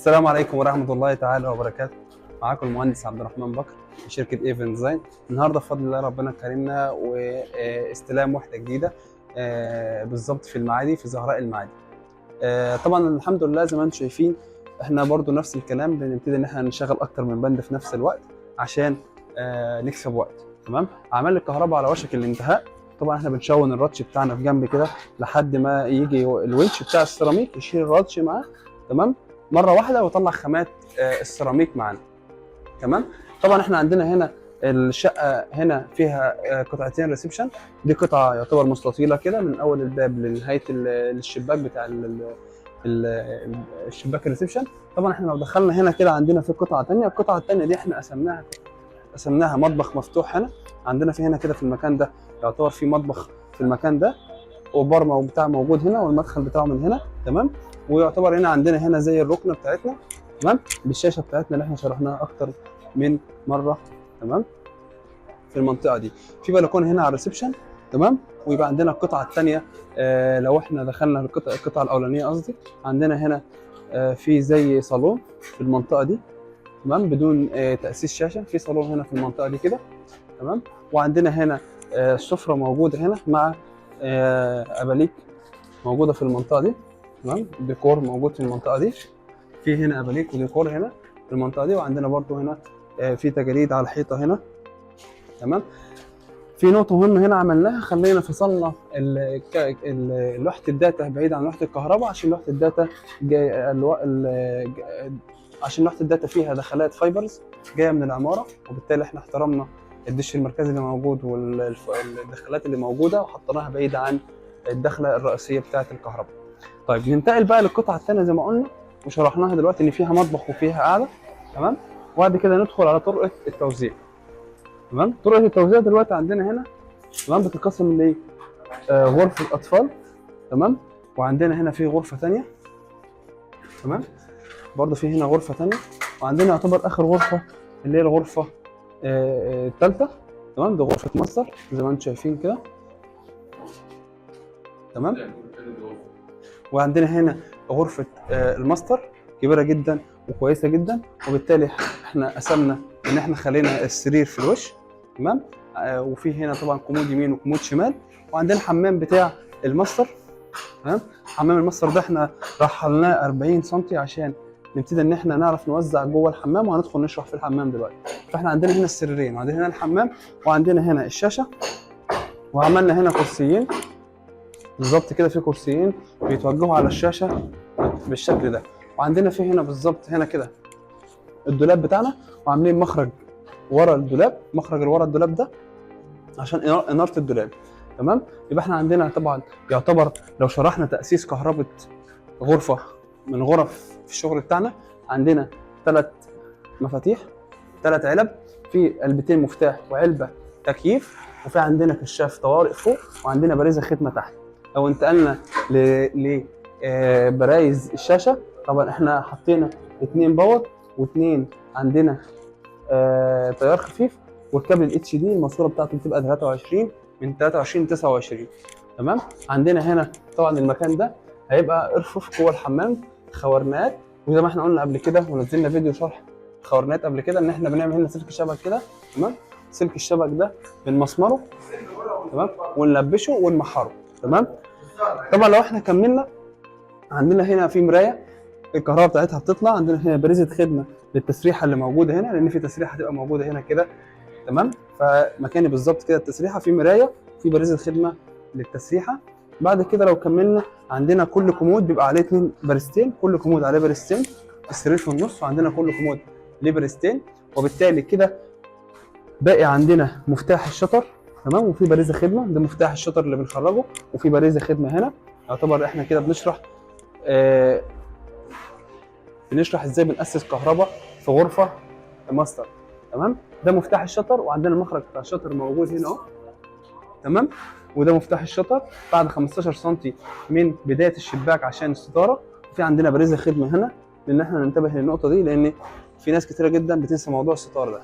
السلام عليكم ورحمة الله تعالى وبركاته. معاكم المهندس عبد الرحمن بكر من شركة ايفن ديزاين. النهارده بفضل الله ربنا كرمنا واستلام وحدة جديدة بالظبط في المعادي، في زهراء المعادي. طبعا الحمد لله زي ما انتم شايفين احنا برضو نفس الكلام، بنبتدي ان احنا نشغل اكتر من بند في نفس الوقت عشان نكسب وقت. تمام، اعمال الكهرباء على وشك الانتهاء. طبعا احنا بنشون الراتش بتاعنا في جنب كده لحد ما يجي الونش بتاع السيراميك يشيل الراتش معاه، تمام، مرة واحدة ويطلع خامات السيراميك معانا. تمام، طبعا احنا عندنا هنا الشقة هنا فيها قطعتين reception. دي قطعه يعتبر مستطيله كده من اول الباب لنهاية الشباك بتاع الشباك ال reception. طبعا احنا لو دخلنا هنا كده عندنا في قطعه ثانية، القطعة الثانية دي احنا قسمناها مطبخ مفتوح. هنا عندنا في هنا كده في المكان ده يعتبر في مطبخ في المكان ده، وبرمه وبتاع موجود هنا، والمدخل بتاعه من هنا. تمام، ويعتبر هنا عندنا هنا زي الركنه بتاعتنا، تمام، بالشاشة بتاعتنا اللي احنا شرحناها اكتر من مرة. تمام، في المنطقة دي في بلكونة هنا على ال reception. تمام، ويبقى عندنا القطعة الثانية، لو احنا دخلنا القطعة الاولانية قصدي، عندنا هنا في زي صالون في المنطقة دي. تمام، بدون تاسيس شاشة، في صالون هنا في المنطقة دي كده. تمام، وعندنا هنا السفرة موجودة هنا مع اباليك موجودة في المنطقة دي. تمام، ديكور موجود في المنطقة دي، في هنا اباليك وديكور هنا في المنطقة دي، وعندنا برضو هنا في تجاليد على الحيطة هنا. تمام، في نقطة مهمة هنا عملناها، خلينا فصلنا لوحة ال data بعيد عن لوحة الكهرباء، عشان لوحة ال data جاي الو... ال... عشان لوحة ال data فيها دخلات fibers جاية من العمارة، وبالتالي احنا احترمنا الدش المركزي اللي موجود والدخلات اللي موجودة وحطيناها بعيد عن الدخلة الرئيسية بتاعة الكهرباء. طيب ننتقل بقى للقطعة الثانية زي ما قلنا وشرحناها دلوقتي ان فيها مطبخ وفيها قاعدة. تمام، وبعد كده ندخل على طرقة التوزيع. تمام، طرقة التوزيع دلوقتي عندنا هنا، تمام، بتتقسم ل غرفة أطفال. تمام، وعندنا هنا في غرفة تانية. تمام، برضه في هنا غرفة تانية، وعندنا يعتبر آخر غرفة اللي هي الغرفة التالتة. تمام، دي غرفة ماستر زي ما انتم شايفين كده. تمام، وعندنا هنا غرفة الماستر كبيرة جدا وكويسة جدا، وبالتالي احنا قسمنا ان احنا خلينا السرير في الوش. تمام، وفي هنا طبعا كومود يمين وكومود شمال، وعندنا الحمام بتاع الماستر. تمام، حمام الماستر ده احنا رحلناه 40 سم عشان نبتدي ان احنا نعرف نوزع جوه الحمام، وهندخل نشرح في الحمام دلوقتي. فاحنا عندنا هنا السريرين، وعندنا هنا الحمام، وعندنا هنا الشاشة، وعملنا هنا كرسيين بالظبط كده، في كرسيين بيتوجهوا على الشاشة بالشكل ده. وعندنا في هنا بالظبط هنا كده الدولاب بتاعنا، وعاملين مخرج ورا الدولاب، مخرج اللي ورا الدولاب ده عشان انارة الدولاب. تمام، يبقى احنا عندنا طبعا يعتبر لو شرحنا تاسيس كهرباء غرفة من غرف في الشغل بتاعنا، عندنا 3 مفاتيح، 3 علب، في علبتين مفتاح وعلبة تكييف، وفي عندنا كشاف طوارئ فوق، وعندنا بارزة ختمه تحت. لو انتقلنا ل ل برايز الشاشة، طبعا احنا حطينا 2 power واثنين عندنا تيار خفيف، والكابل ال HD الماسورة بتاعته بتبقى 23، من 23 ل 29. تمام، عندنا هنا طبعا المكان ده هيبقى ارفف جوه الحمام خورنات، وزي ما احنا قلنا قبل كده ونزلنا فيديو شرح خورنات قبل كده، ان احنا بنعمل هنا سلك شبك كده. تمام، سلك الشبك ده بنمسمره، تمام، ونلبشه ونمحره. تمام، طبعا لو احنا كملنا عندنا هنا في مراية الكهرباء بتاعتها بتطلع، عندنا هنا بريزه خدمة للتسريحه اللي موجودة هنا، لان في تسريحه هتبقى موجودة هنا كده. تمام، فمكاني بالظبط كده التسريحه، في مراية، في بريزه خدمة للتسريحه. بعد كده لو كملنا عندنا كل كومود بيبقى عليه 2 بريزتين، كل كومود عليه بريزتين، السرير في النص، وعندنا كل كومود ليه بريزتين، وبالتالي كده باقي عندنا مفتاح ال shutter. تمام، وفي بارزة خدمة، ده مفتاح ال shutter اللي بنخرجه، وفي بارزة خدمة هنا. يعتبر احنا كده بنشرح ازاي بنأسس كهرباء في غرفة ماستر. تمام، ده مفتاح ال shutter، وعندنا المخرج بتاع ال shutter موجود هنا اهو. تمام، وده مفتاح ال shutter بعد 15 سم من بداية الشباك عشان الستارة. وفي عندنا بارزة خدمة هنا، لان احنا ننتبه للنقطة دي، لان في ناس كتيرة جدا بتنسى موضوع الستارة ده.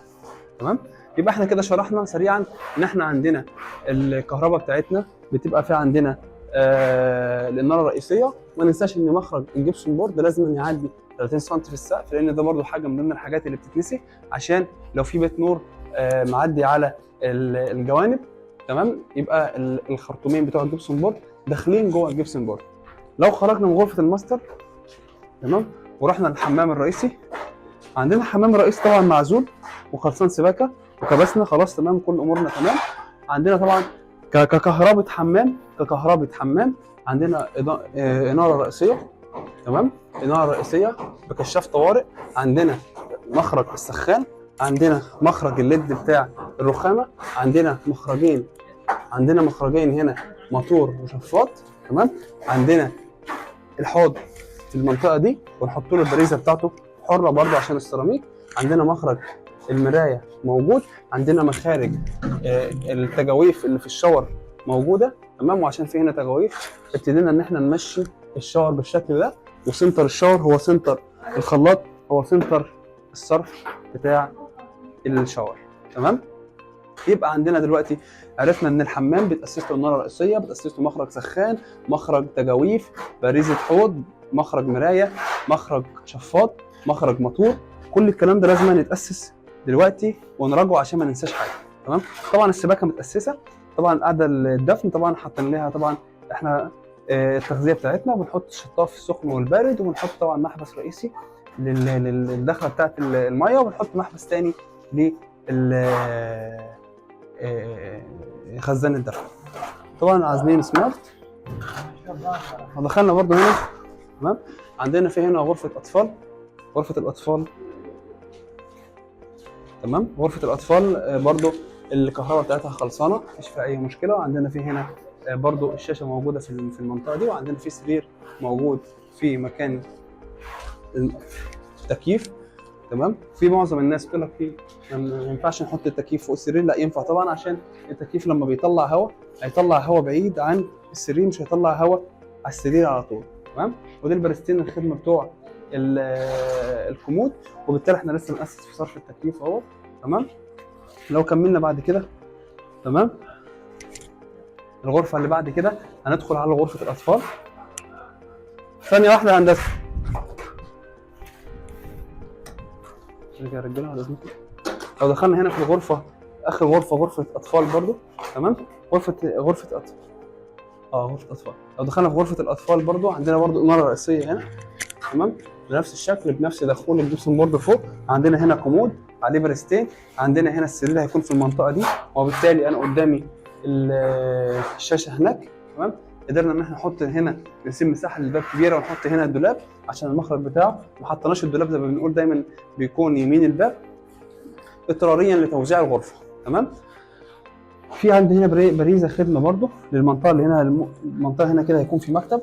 تمام، يبقى احنا كده شرحنا سريعا ان احنا عندنا الكهرباء بتاعتنا بتبقى في عندنا الاناره الرئيسية. ما ننساش ان مخرج ال gypsum board لازم يعدي 30 سم في السقف، لان ده برضو حاجة من ضمن الحاجات اللي بتتنسي، عشان لو في بيت نور معدي على الجوانب، تمام، يبقى الخرطومين بتوع ال gypsum board داخلين جوه ال gypsum board. لو خرجنا من غرفة الماستر، تمام، ورحنا للحمام الرئيسي، عندنا الحمام الرئيسي طبعا معزول وخلصان سباكه وكبسنا خلاص، تمام، كل امورنا تمام. عندنا طبعا ككهربة حمام عندنا انارة رئيسيه، تمام، انارة رئيسية بكشاف طوارئ. عندنا مخرج السخان، عندنا مخرج ال LED بتاع الرخامه، عندنا مخرجين هنا موتور وشفاط، تمام. عندنا الحوض في المنطقة دي ونحط له البريزه بتاعته حره برضو عشان السيراميك. عندنا مخرج المراية موجود، عندنا مخارج التجاويف اللي في ال shower موجوده، تمام. وعشان في هنا تجاويف ابتدينا ان احنا نمشي ال shower بالشكل ده، و center ال shower هو center الخلاط، هو center الصرف بتاع ال shower، تمام. يبقى عندنا دلوقتي عرفنا ان الحمام بتاسس له انارة رئيسيه، بتاسس له مخرج سخان، مخرج تجاويف، باريزه حوض، مخرج مرايه، مخرج شفاط، مخرج موتور. كل الكلام ده لازم يتاسس دلوقتي ونراجعه عشان ما ننساش حاجه، تمام. طبعا السباكه متاسسه، طبعا القعدة الدفن طبعا حاطين لها طبعا احنا التغذية بتاعتنا، وبنحط الشطاف السخن والبارد، وبنحط طبعا محبس رئيسي للدخله بتاعت الميه، وبنحط محبس تاني لل خزان الدفن. طبعا عازلين smart. ودخلنا برضو هنا، تمام، عندنا في هنا غرفة أطفال، غرفة الأطفال، تمام. غرفة الأطفال برضو الكهرباء بتاعتها خلصانة، مفيش فيها أي مشكلة. وعندنا في هنا برضو الشاشة موجودة في المنطقة دي، وعندنا في سرير موجود في مكان التكييف، تمام. في معظم الناس تقول لك في ما ينفعش نحط التكييف فوق السرير، لا ينفع طبعا، عشان التكييف لما بيطلع هواء هيطلع هواء بعيد عن السرير، مش هيطلع هواء على السرير على طول، تمام. ودي البريزتين الخدمة بتوع الكومود، وبالتالي احنا لسه بنأسس في صرف التكييف اهو، تمام. لو كملنا بعد كده، تمام، الغرفة اللي بعد كده هندخل على غرفة الاطفال. ثانية واحدة يا هندسه، رجع يا رجاله على اذنكم. لو دخلنا هنا في الغرفة، اخر غرفة غرفة اطفال برضو، تمام، غرفه اطفال، غرفة اطفال. لو دخلنا في غرفة الاطفال برضو عندنا برضو انارة رئيسية هنا، تمام، بنفس الشكل بنفس دخول ال gypsum board فوق. عندنا هنا كومود عليه بريزتين، عندنا هنا السرير هيكون في المنطقة دي، وبالتالي انا قدامي الشاشة هناك، تمام. قدرنا ان احنا نحط هنا، نسيب مساحة للباب كبيره، ونحط هنا الدولاب عشان المخرج بتاعه. ما حطيناش الدولاب زي ما بنقول دايما بيكون يمين الباب اضطراريا لتوزيع الغرفه، تمام. في عندي هنا بريزه خدمة برضو للمنطقة اللي هنا، المنطقة هنا كده هيكون في مكتب،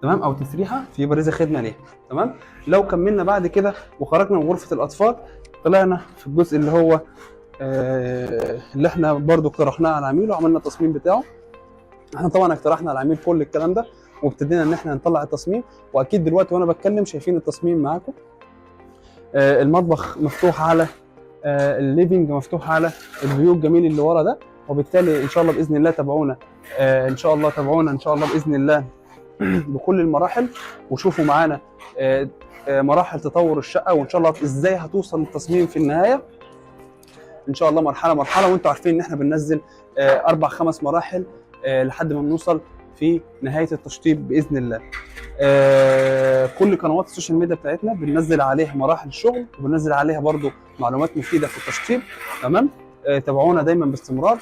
تمام، او تسريحه، في بريزه خدمة ليها، تمام. لو كملنا بعد كده وخرجنا من غرفة الاطفال، طلعنا في الجزء اللي هو اللي احنا برضو اقترحناه على العميل وعملنا التصميم بتاعه. احنا طبعا اقترحنا على العميل كل الكلام ده، وابتدينا ان احنا نطلع التصميم، واكيد دلوقتي وانا بتكلم شايفين التصميم معاكم. المطبخ مفتوح على ال living، مفتوح على ال view الجميل اللي ورا ده، وبالتالي ان شاء الله باذن الله تابعونا، ان شاء الله تابعونا ان شاء الله باذن الله بكل المراحل، وشوفوا معانا مراحل تطور الشقه، وان شاء الله ازاي هتوصل للتصميم في النهاية ان شاء الله مرحلة مرحله. وانتم عارفين ان احنا بننزل 4 5 مراحل لحد ما بنوصل في نهاية التشطيب باذن الله. كل قنوات ال social media بتاعتنا بننزل عليها مراحل الشغل، وبننزل عليها برضو معلومات مفيدة في التشطيب، تمام. تابعونا دايما باستمرار.